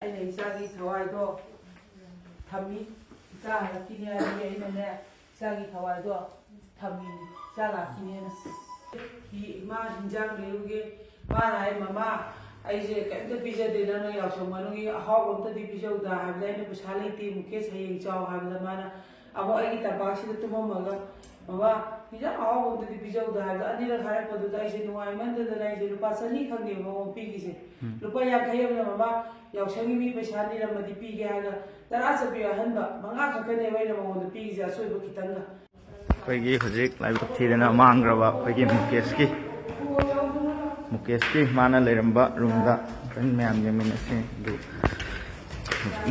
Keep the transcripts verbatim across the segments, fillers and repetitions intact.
ꯑꯩꯅ ꯏꯆꯥꯒꯤ ꯊꯋꯥꯏꯗꯣ ꯊꯝꯃꯤ꯫ ꯏꯆꯥ ꯍꯜꯂꯛꯈꯤꯅꯤ ꯍꯥꯏꯕꯒꯤ ꯑꯩꯅꯅꯦ, ꯏꯆꯥꯒꯤ ꯊꯋꯥꯏꯗꯣ ꯊꯝꯃꯤꯅꯤ, ꯏꯆꯥ ꯂꯥꯛꯈꯤꯅꯦꯅ꯫ ꯐꯤ ꯏꯃꯥ ꯍꯤꯟꯖꯥꯡ ꯂꯩꯔꯨꯒꯦ꯫ ꯃꯥꯅ ꯍꯥꯏ, "ꯃꯃꯥ, ꯑꯩꯁꯦ ꯀꯩꯝꯇ ꯄꯤꯖꯗꯦ, ꯅꯪꯅ ꯌꯥꯎꯁꯪ ꯃꯅꯨꯡꯒꯤ ꯑꯍꯥꯎꯕ ꯑꯝꯇꯗꯤ ꯄꯤꯖꯧꯗ" ꯍꯥꯏꯕꯗ, ꯑꯩꯅ, "ꯄꯩꯁꯥ ꯂꯩꯇꯦ ꯃꯨꯀꯦꯁ, ꯍꯌꯦꯡ ꯆꯥꯎ" ꯍꯥꯏꯕꯗ, ꯃꯥꯅ ꯑꯃꯨꯛ ꯑꯩꯒꯤ ꯇꯝꯄꯥꯛꯁꯤꯗ ꯇꯨꯝꯃꯝꯃꯒ, "ꯃꯃꯥ, ꯍꯤꯟꯖꯥꯡ ꯑꯍꯥꯎꯕ ꯑꯝꯇꯗꯤ ꯄꯤꯖꯧꯗ" ꯍꯥꯏꯕꯗ, ꯑꯅꯤꯔꯛ ꯍꯥꯏꯔꯛꯄꯗꯨꯗ ꯑꯩꯁꯦ ꯅꯨꯡꯉꯥꯏꯃꯟꯗꯗꯅ ꯑꯩꯁꯦ ꯂꯨꯄꯥ ꯆꯅꯤ ꯈꯛꯅꯦꯕ ꯃꯉꯣꯟꯗ ꯄꯤꯈꯤꯁꯦ꯫ ꯎꯝ꯫ ꯂꯨꯄꯥ ꯌꯥꯡꯈꯩ ꯑꯃꯅ, "ꯃꯃꯥ, ꯌꯥꯎꯁꯪꯒꯤ ꯃꯤ ꯄꯩꯁꯥ ꯅꯤꯔꯝꯃꯗꯤ ꯄꯤꯒꯦ" ꯍꯥꯏꯔꯒ, ꯇꯔꯥ ꯆꯠꯄꯤ ꯑꯍꯟꯕ ꯃꯉꯥ ꯈꯛꯇꯅꯦꯕ ꯑꯩꯅ ꯃꯉꯣꯟꯗ ꯄꯤꯈꯤꯁꯦ, ꯑꯆꯣꯏꯕ ꯈꯤꯇꯪꯒ꯫ ꯑꯩꯈꯣꯏꯒꯤ ꯍꯧꯖꯤꯛ ꯂꯥꯏꯕꯛ ꯊꯤꯗꯅ ꯃꯥꯡꯈ꯭ꯔꯕ ꯑꯩꯈꯣꯏꯒꯤ ꯃꯨꯀꯦꯁꯀꯤ, ꯃꯨꯀꯦꯁꯀꯤ ꯃꯥꯅ ꯂꯩꯔꯝꯕ ꯔꯨꯝꯗ ꯑꯩꯈꯣꯏ ꯃꯌꯥꯝ ꯌꯦꯡꯃꯤꯟꯅꯁꯤ꯫ ꯑꯗꯨ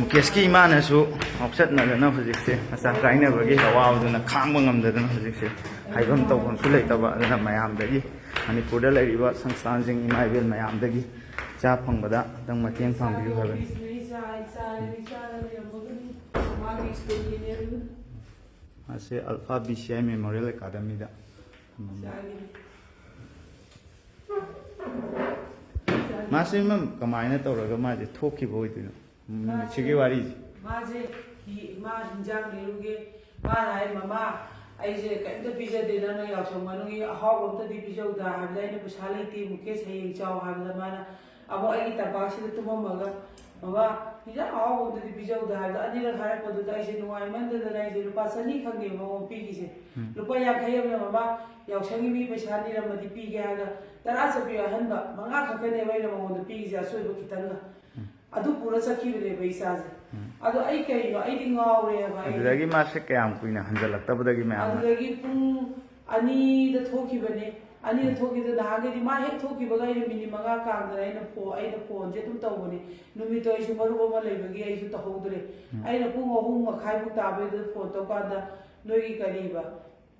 ꯃꯨꯀꯦꯁꯀꯤ ꯏꯃꯥꯅꯁꯨ ꯉꯥꯎꯆꯠꯅꯗꯅ ꯍꯧꯖꯤꯛꯁꯦ ꯃꯆꯥ ꯀꯥꯏꯅꯕꯒꯤ ꯑꯋꯥꯕꯗꯨꯅ ꯈꯥꯡꯕ ꯉꯝꯗꯗꯅ ꯍꯧꯖꯤꯛꯁꯦ ꯍꯥꯏꯐꯝ ꯇꯧꯐꯝꯁꯨ ꯂꯩꯇꯕ꯫ ꯑꯗꯨꯅ ꯃꯌꯥꯝꯗꯒꯤ, ꯃꯅꯤꯄꯨꯔꯗ ꯂꯩꯔꯤꯕ ꯁꯪꯁꯊꯥꯟꯁꯤꯡ, ꯏꯃꯥ ꯏꯕꯦꯜ ꯃꯌꯥꯝꯗꯒꯤ ꯏꯆꯥ ꯐꯪꯕꯗ ꯈꯤꯇꯪ ꯃꯇꯦꯡ ꯄꯥꯡꯕꯤꯌꯨ ꯍꯥꯏꯕꯅꯤ꯫ ꯃꯥꯁꯦ alpha B C I memorial ꯑꯦꯀꯥꯗꯃꯤꯗ꯫ ꯃꯥꯁꯦ ꯃꯝ ꯀꯃꯥꯏꯅ ꯇꯧꯔꯒ ꯃꯥꯁꯦ ꯊꯣꯛꯈꯤꯕ ꯑꯣꯏꯗꯣꯏꯅꯣ? ꯅꯨꯃꯤꯠꯁꯤꯒꯤ ꯋꯥꯔꯤꯁꯦ꯫ ꯃꯥꯁꯦ ꯐꯤ, ꯃꯥ ꯍꯤꯟꯖꯥꯡ ꯂꯩꯔꯨꯒꯦ꯫ ꯃꯥꯅ ꯍꯥꯏ, "ꯃꯃꯥ, ꯑꯩꯁꯦ ꯀꯩꯝꯇ ꯄꯤꯖꯗꯦ, ꯅꯪꯅ ꯌꯥꯎꯁꯪ ꯃꯅꯨꯡꯒꯤ ꯑꯍꯥꯎꯕ ꯑꯝꯇꯗꯤ ꯄꯤꯖꯧꯗ" ꯍꯥꯏꯕꯗ, ꯑꯩꯅ, "ꯄꯩꯁꯥ ꯂꯩꯇꯦ ꯃꯨꯀꯦꯁ, ꯍꯌꯦꯡ ꯆꯥꯎ" ꯍꯥꯏꯕꯗ, ꯃꯥꯅ ꯑꯃꯨꯛ ꯑꯩꯒꯤ ꯇꯝꯄꯥꯛꯁꯤꯗ ꯇꯨꯝꯃꯝꯃꯒ, "ꯃꯃꯥ, ꯍꯤꯟꯖꯥꯡ ꯑꯍꯥꯎꯕ ꯑꯝꯇꯗꯤ ꯄꯤꯖꯧꯗ" ꯍꯥꯏꯕꯗ, ꯑꯅꯤꯔꯛ ꯍꯥꯏꯔꯛꯄꯗꯨꯗ ꯑꯩꯁꯦ ꯅꯨꯡꯉꯥꯏꯃꯟꯗꯗꯅ ꯑꯩꯁꯦ ꯂꯨꯄꯥ ꯆꯅꯤ ꯈꯛꯅꯦꯕ ꯃꯉꯣꯟꯗ ꯄꯤꯈꯤꯁꯦ꯫ ꯎꯝ꯫ ꯂꯨꯄꯥ ꯌꯥꯡꯈꯩ ꯑꯃꯅ, "ꯃꯃꯥ, ꯌꯥꯎꯁꯪꯒꯤ ꯃꯤ ꯄꯩꯁꯥ ꯅꯤꯔꯝꯃꯗꯤ ꯄꯤꯒꯦ" ꯍꯥꯏꯔꯒ, ꯇꯔꯥ ꯆꯠꯄꯤ ꯑꯍꯟꯕ ꯃꯉꯥ ꯈꯛꯇꯅꯦꯕ ꯑꯩꯅ ꯃꯉꯣꯟꯗ ꯄꯤꯈꯤꯁꯦ, ꯑꯆꯣꯏꯕ ꯈꯤꯇꯪꯒ꯫ ꯎꯝ꯫ ꯑꯗꯨ ꯄꯨꯔ ꯆꯠꯈꯤꯕꯅꯦꯕ ꯏꯆꯥꯁꯦ꯫ ꯎꯝ꯫ ꯑꯗꯣ ꯑꯩ ꯀꯩꯅꯣ, ꯑꯩꯗꯤ ꯉꯥꯎꯔꯦꯕ, ꯑꯩꯗꯤ꯫ ꯑꯗꯨꯗꯒꯤ ꯃꯥꯁꯦ ꯀꯌꯥꯝ ꯀꯨꯏꯅ ꯍꯟꯖꯜꯂꯛꯇꯕꯗꯒꯤ ꯃꯌꯥꯝꯅ? ꯑꯗꯨꯗꯒꯤ ꯄꯨꯡ ꯑꯅꯤꯗ ꯊꯣꯛꯈꯤꯕꯅꯦ꯫ ꯑꯅꯤꯗ ꯎꯝ꯫ ꯊꯣꯛꯈꯤꯕꯗ, ꯅꯍꯥꯟꯒꯩꯗꯤ ꯃꯥ ꯍꯦꯛ ꯊꯣꯛꯈꯤꯕꯒ ꯑꯩꯅ ꯃꯤꯅꯤꯠ ꯃꯉꯥ ꯀꯥꯡꯗꯅ ꯑꯩꯅ ꯐꯣ-, ꯑꯩꯅ ꯐꯣꯟꯁꯦ ꯑꯗꯨꯝ ꯇꯧꯕꯅꯦ꯫ ꯅꯨꯃꯤꯠꯇꯣ ꯑꯩꯁꯨ ꯃꯔꯨꯞ ꯑꯃ ꯂꯩꯕꯒꯤ ꯑꯩꯁꯨ ꯇꯧꯍꯧꯗ꯭ꯔꯦ꯫ ꯎꯝ꯫ ꯑꯩꯅ ꯄꯨꯡ ꯑꯍꯨꯝ ꯃꯈꯥꯏꯃꯨꯛ ꯇꯥꯕꯩꯗꯨꯗ ꯐꯣꯟ ꯇꯧꯀꯥꯟꯗ, ꯅꯣꯏꯒꯤ ꯀꯔꯤꯕ,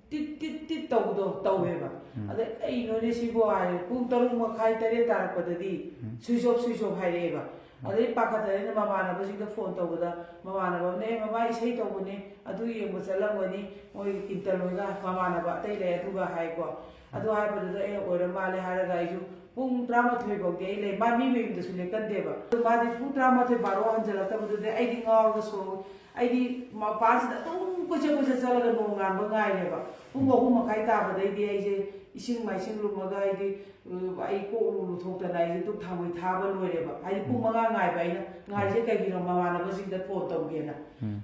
ꯇꯤꯠ ꯇꯤꯠ ꯇꯤꯠ ꯇꯧꯕꯗꯣ ꯇꯧꯋꯦꯕ꯫ ꯎꯝ꯫ ꯑꯗꯩ, "ꯀꯩꯅꯣꯅꯦ ꯁꯤꯕꯣ?" ꯍꯥꯏꯔꯦ꯫ ꯄꯨꯡ ꯇꯔꯨꯛ ꯃꯈꯥꯏ, ꯇꯔꯦꯠ ꯇꯥꯔꯛꯄꯗꯗꯤ, ꯎꯝ꯫ "Switch off, switch off" ꯍꯥꯏꯔꯛꯑꯦꯕ꯫ ꯎꯝ꯫ ꯑꯗꯩ ꯄꯥꯈꯠꯇꯅ ꯑꯩꯅ ꯃꯃꯥꯟꯅꯕꯁꯤꯡꯗ ꯐꯣꯟ ꯇꯧꯕꯗ, ꯃꯃꯥꯟꯅꯕ ꯑꯃꯅ, "ꯑꯦ, ꯃꯃꯥ ꯏꯁꯩ ꯇꯧꯕꯅꯦ, ꯑꯗꯨ ꯌꯦꯡꯕ ꯆꯠꯂꯝꯒꯅꯤ, ꯃꯣꯏ ꯀꯤꯟꯇꯟ ꯍꯣꯏꯒ, ꯃꯃꯥꯟꯅꯕ ꯑꯇꯩ ꯂꯩ ꯑꯗꯨꯒ" ꯍꯥꯏꯀꯣ꯫ ꯑꯗꯨ ꯍꯥꯏꯕꯗꯨꯗ ꯑꯩꯅ ꯑꯣꯏꯔ ꯃꯥꯜꯂꯦ ꯍꯥꯏꯔꯒ ꯑꯩꯁꯨ ꯄꯨꯡ ꯇꯔꯥꯃꯥꯊꯣꯏ ꯐꯥꯎꯗꯤ ꯑꯩ ꯂꯩ꯫ ꯃꯥ ꯃꯤ ꯃꯌꯨꯝꯗꯁꯨ ꯂꯦꯞꯀꯟꯗꯦꯕ꯫ ꯑꯗꯨ ꯃꯥꯗꯤ ꯄꯨꯡ ꯇꯔꯥꯃꯥꯊꯣꯏ, ꯕꯥꯔꯣ ꯍꯟꯖꯜꯂꯛꯇꯕꯗꯨꯗ ꯑꯩꯗꯤ ꯉꯥꯎꯔꯒ ꯁꯣꯔ, ꯑꯩꯗꯤ ꯃꯄꯥꯟꯁꯤꯗ ꯑꯗꯨꯝ ꯀꯣꯏꯆꯠ ꯀꯣꯏꯆꯠ ꯆꯠꯂꯒ ꯅꯣꯡ ꯉꯥꯟꯕ ꯉꯥꯏꯔꯦꯕ꯫ ꯄꯨꯡ ꯑꯍꯨꯝ ꯃꯈꯥꯏ ꯇꯥꯕꯗꯩꯗꯤ ꯑꯩꯁꯦ ꯏꯁꯤꯡ ꯃꯥꯏꯁꯤꯡ ꯂꯨꯝꯃꯒ ꯑꯩꯗꯤ, ꯑ, ꯑꯩ ꯀꯣꯛ ꯂꯨ ꯂꯨꯊꯣꯛꯇꯅ ꯑꯩꯁꯦ ꯙꯨꯞ ꯊꯥꯡꯃꯩ ꯊꯥꯕ ꯂꯣꯏꯔꯦꯕ꯫ ꯍꯥꯏꯗꯤ ꯄꯨꯡ ꯃꯉꯥ ꯉꯥꯏꯕ ꯑꯩꯅ ꯉꯥꯏꯔꯤꯁꯦ ꯀꯩꯒꯤꯅꯣ? ꯃꯃꯥꯟꯅꯕꯁꯤꯡꯗ ꯐꯣꯟ ꯇꯧꯒꯦꯅ꯫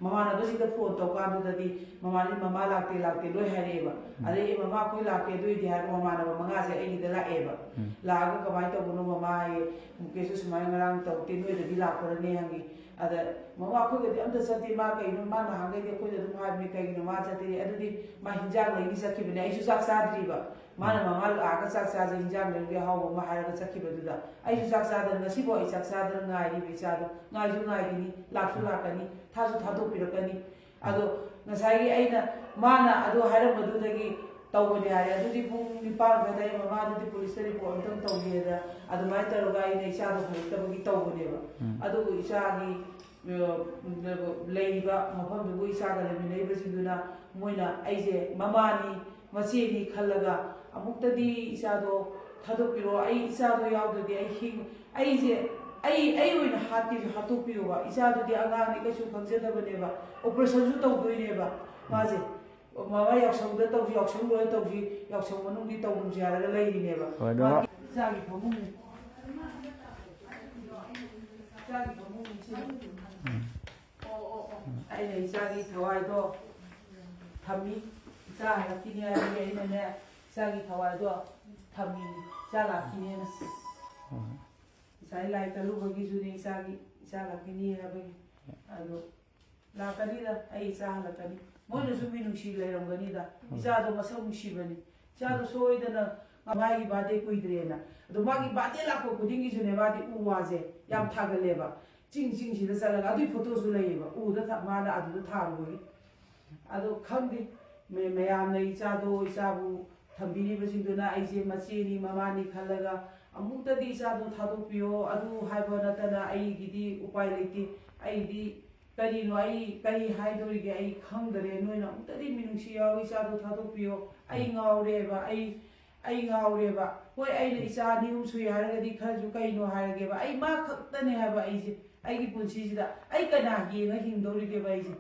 ꯃꯃꯥꯟꯅꯕꯁꯤꯡꯗ ꯐꯣꯟ ꯇꯧꯀꯥꯟꯗꯨꯗꯗꯤ ꯃꯃꯥꯟꯅꯕ, "ꯃꯃꯥ ꯂꯥꯛꯇꯦ, ꯂꯥꯛꯇꯦ" ꯂꯣꯏ ꯍꯥꯏꯔꯛꯑꯦꯕ꯫ ꯑꯗꯩ, "ꯑꯦ, ꯃꯃꯥ ꯑꯩꯈꯣꯏ ꯂꯥꯛꯀꯦ" ꯑꯗꯨ ꯑꯣꯏꯗꯤ ꯍꯥꯏꯔꯒ ꯃꯃꯥꯟꯅꯕ ꯃꯉꯥꯁꯦ ꯑꯩꯒꯤꯗ ꯂꯥꯛꯑꯦꯕ꯫ ꯂꯥꯛꯑꯒ, "ꯀꯃꯥꯏꯅ ꯇꯧꯕꯅꯣ ꯃꯃꯥ?" ꯍꯥꯏꯌꯦ꯫ "ꯃꯨꯀꯦꯁꯁꯨ ꯁꯨꯃꯥꯏꯅ ꯉꯔꯥꯡ ꯇꯧꯔꯛꯇꯦ, ꯅꯣꯏꯗꯗꯤ ꯂꯥꯛꯄ꯭ꯔꯅꯦ?" ꯍꯪꯉꯤ꯫ ꯑꯗ, "ꯃꯃꯥ ꯑꯩꯈꯣꯏꯒꯗꯤ ꯑꯝꯇ ꯆꯠꯇꯦ, ꯃꯥ ꯀꯩꯅꯣ, ꯃꯥ ꯅꯍꯥꯟꯈꯩꯗꯤ ꯑꯩꯈꯣꯏꯗ ꯑꯗꯨꯝ ꯍꯥꯏꯕꯅꯤ, ꯀꯩꯒꯤꯅꯣ ꯃꯥ ꯆꯠꯇꯦ?" "ꯑꯗꯨꯗꯤ ꯃꯥ ꯍꯤꯟꯖꯥꯡ ꯂꯩꯅꯤ ꯆꯠꯈꯤꯕꯅꯦ, ꯑꯩꯁꯨ ꯆꯥꯛ ꯆꯥꯗ꯭ꯔꯤꯕ꯫ ꯃꯥꯅ ꯃꯃꯥ ꯂꯥꯛꯑꯒ ꯆꯥꯛ ꯆꯥꯁꯦ, ꯍꯤꯟꯖꯥꯡ ꯂꯩꯔꯨꯒꯦ ꯑꯍꯥꯎꯕ ꯑꯃ" ꯍꯥꯏꯔꯒ ꯆꯠꯈꯤꯕꯗꯨꯗ ꯑꯩꯁꯨ ꯆꯥꯛ ꯆꯥꯗꯅ, ꯉꯁꯤꯐꯥꯎ ꯑꯩ ꯆꯥꯛ ꯆꯥꯗꯅ ꯉꯥꯏꯔꯤꯕ ꯏꯆꯥꯗꯣ꯫ ꯉꯥꯏꯁꯨ ꯉꯥꯏꯈꯤꯅꯤ, ꯂꯥꯛꯁꯨ ꯂꯥꯛꯀꯅꯤ, ꯊꯥꯁꯨ ꯊꯥꯗꯣꯛꯄꯤꯔꯛꯀꯅꯤ꯫ ꯑꯗꯣ ꯉꯁꯥꯏꯒꯤ ꯑꯩꯅ, ꯃꯥꯅ ꯑꯗꯨ ꯍꯥꯏꯔꯝꯕꯗꯨꯗꯒꯤ ꯇꯧꯕꯅꯦ ꯍꯥꯏꯔꯦ꯫ ꯑꯗꯨꯗꯤ ꯄꯨꯡ ꯅꯤꯄꯥꯟ ꯃꯈꯥꯏ ꯇꯔꯦꯠ, ꯃꯃꯥꯗꯨꯗꯤ ꯄꯨꯂꯤꯁꯇ ꯔꯤꯄꯣꯔꯠ ꯑꯝꯇꯪ ꯇꯧꯒꯦꯗ ꯑꯗꯨꯃꯥꯏꯅ ꯇꯧꯔꯒ ꯑꯩꯅ ꯏꯆꯥꯗꯣ ꯍꯜꯂꯛꯇꯕꯒꯤ ꯇꯧꯕꯅꯦꯕ꯫ ꯑꯗꯨꯕꯨ ꯏꯆꯥꯒꯤ, ꯑ, ꯂꯩꯔꯤꯕ ꯃꯐꯝꯗꯨꯕꯨ ꯏꯆꯥꯒ ꯂꯩꯃꯤꯟꯅꯔꯤꯕꯁꯤꯡꯗꯨꯅ ꯃꯣꯏꯅ ꯑꯩꯁꯦ ꯃꯃꯥꯅꯤ, ꯃꯆꯦꯅꯤ ꯈꯜꯂꯒ ꯑꯃꯨꯛꯇꯗꯤ ꯏꯆꯥꯗꯣ ꯊꯥꯗꯣꯛꯄꯤꯔꯣ꯫ ꯑꯩ ꯏꯆꯥꯗꯣ ꯌꯥꯎꯗ꯭ꯔꯗꯤ ꯑꯩ ꯍꯤꯡ-, ꯑꯩꯁꯦ, ꯑꯩ, ꯑꯩ ꯑꯣꯏꯅ ꯍꯥꯠꯀꯦꯁꯨ ꯍꯥꯠꯇꯣꯛꯄꯤꯌꯣꯕ꯫ ꯏꯆꯥꯗꯨꯗꯤ ꯑꯉꯥꯡꯅꯤ, ꯀꯩꯁꯨ ꯈꯪꯖꯗꯕꯅꯦꯕ꯫ ꯑꯣꯄꯔꯦꯁꯟꯁꯨ ꯇꯧꯗꯣꯏꯅꯦꯕ ꯃꯥꯁꯦ꯫ ꯃꯃꯥ ꯌꯥꯎꯁꯪꯗ ꯇꯧꯁꯤ, ꯌꯥꯎꯁꯪ ꯂꯣꯏꯔ ꯇꯧꯁꯤ, ꯌꯥꯎꯁꯪ ꯃꯅꯨꯡꯗꯤ ꯇꯧꯔꯨꯁꯤ ꯍꯥꯏꯔꯒ ꯂꯩꯔꯤꯅꯦꯕ꯫ ꯍꯣꯏ, ꯑꯗꯣ ꯃꯥꯒꯤ ꯏꯆꯥꯒꯤ ꯐꯃꯨꯡ, ꯏꯆꯥꯒꯤ ꯐꯃꯨꯡ ꯁꯤ꯫ ꯑꯣ, ꯑꯣ, ꯑꯣ꯫ ꯑꯩꯅ ꯏꯆꯥꯒꯤ ꯊꯋꯥꯏꯗꯣ ꯊꯝꯃꯤ꯫ ꯏꯆꯥ ꯍꯜꯂꯛꯈꯤꯅꯤ ꯍꯥꯏꯕꯒꯤ ꯑꯩꯅꯅꯦ, ꯏꯆꯥꯒꯤ ꯊꯋꯥꯏꯗꯣ ꯊꯝꯃꯤ꯫ ꯏꯆꯥ ꯂꯥꯛꯈꯤꯅꯦꯅ꯫ ꯉꯁꯥꯏ ꯂꯥꯏ ꯀꯜꯂꯨꯕꯒꯤꯁꯨꯅꯦ, ꯏꯆꯥꯒꯤ, ꯏꯆꯥ ꯂꯥꯛꯈꯤꯅꯤ ꯍꯥꯏꯕꯒꯤ꯫ ꯑꯗꯣ ꯂꯥꯛꯀꯅꯤꯗ, ꯑꯩ ꯏꯆꯥ ꯍꯜꯂꯛꯀꯅꯤ꯫ ꯃꯣꯏꯅꯁꯨ ꯃꯤꯅꯨꯡꯁꯤ ꯂꯩꯔꯝꯒꯅꯤꯗ꯫ ꯏꯆꯥꯗꯣ ꯃꯁꯛ ꯅꯨꯡꯁꯤꯕꯅꯤ꯫ ꯏꯆꯥꯗꯣ ꯁꯣꯏꯗꯅ, ꯃꯥꯒꯤ ꯕꯥꯔꯗꯦ ꯀꯨꯏꯗ꯭ꯔꯦꯅ꯫ ꯑꯗꯣ ꯃꯥꯒꯤ ꯕꯥꯔꯗꯦ ꯂꯥꯛꯄ ꯈꯨꯗꯤꯡꯒꯤꯁꯨꯅꯦ, ꯃꯥꯗꯤ ꯎ ꯋꯥꯁꯦ ꯌꯥꯝ ꯊꯥꯒꯜꯂꯦꯕ꯫ ꯆꯤꯡ ꯆꯤꯡꯁꯤꯗ ꯆꯠꯂꯒ ꯑꯗꯨꯒꯤ ꯐꯣꯇꯣꯁꯨ ꯂꯩꯌꯦꯕ꯫ ꯎꯗ ꯊꯥ-, ꯃꯥꯅ ꯑꯗꯨꯗ ꯊꯥꯔꯨꯕꯒꯤ꯫ ꯑꯗꯣ ꯈꯪꯗꯦ, ꯃ-, ꯃꯌꯥꯝꯅ ꯏꯆꯥꯗꯣ, ꯏꯆꯥꯕꯨ ꯊꯝꯕꯤꯔꯤꯕꯁꯤꯡꯗꯨꯅ ꯑꯩꯁꯦ ꯃꯆꯦꯅꯤ, ꯃꯃꯥꯅꯤ ꯈꯜꯂꯒ ꯑꯃꯨꯛꯇꯗꯤ ꯏꯆꯥꯗꯣ ꯊꯥꯗꯣꯛꯄꯤꯌꯣ꯫ ꯑꯗꯨ ꯍꯥꯏꯕ ꯅꯠꯇꯅ ꯑꯩꯒꯤꯗꯤ ꯎꯄꯥꯏ ꯂꯩꯇꯦ꯫ ꯑꯩꯗꯤ ꯀꯔꯤꯅꯣ, ꯑꯩ ꯀꯔꯤ ꯍꯥꯏꯗꯣꯔꯤꯒꯦ? ꯑꯩ ꯈꯪꯗꯔꯦ꯫ ꯅꯣꯏꯅ ꯑꯃꯨꯛꯇꯗꯤ ꯃꯤꯅꯨꯡꯁꯤ ꯌꯥꯎꯕ ꯏꯆꯥꯗꯣ ꯊꯥꯗꯣꯛꯄꯤꯌꯣ꯫ ꯑꯩ ꯉꯥꯎꯔꯦꯕ꯫ ꯑꯩ, ꯑꯩ ꯉꯥꯎꯔꯦꯕ꯫ ꯍꯣꯏ, ꯑꯩꯅ ꯏꯆꯥ ꯑꯅꯤ ꯑꯍꯨꯝ ꯁꯨꯏ ꯍꯥꯏꯔꯒꯗꯤ ꯈꯔꯁꯨ ꯀꯩꯅꯣ ꯍꯥꯏꯔꯒꯦꯕ, ꯑꯩ ꯃꯥ ꯈꯛꯇꯅꯦ ꯍꯥꯏꯕ ꯑꯩꯁꯦ꯫ ꯑꯩꯒꯤ ꯄꯨꯟꯁꯤꯁꯤꯗ ꯑꯩ ꯀꯅꯥ ꯌꯦꯡꯉ ꯍꯤꯡꯗꯧꯔꯤꯒꯦꯕ ꯑꯩꯁꯦ?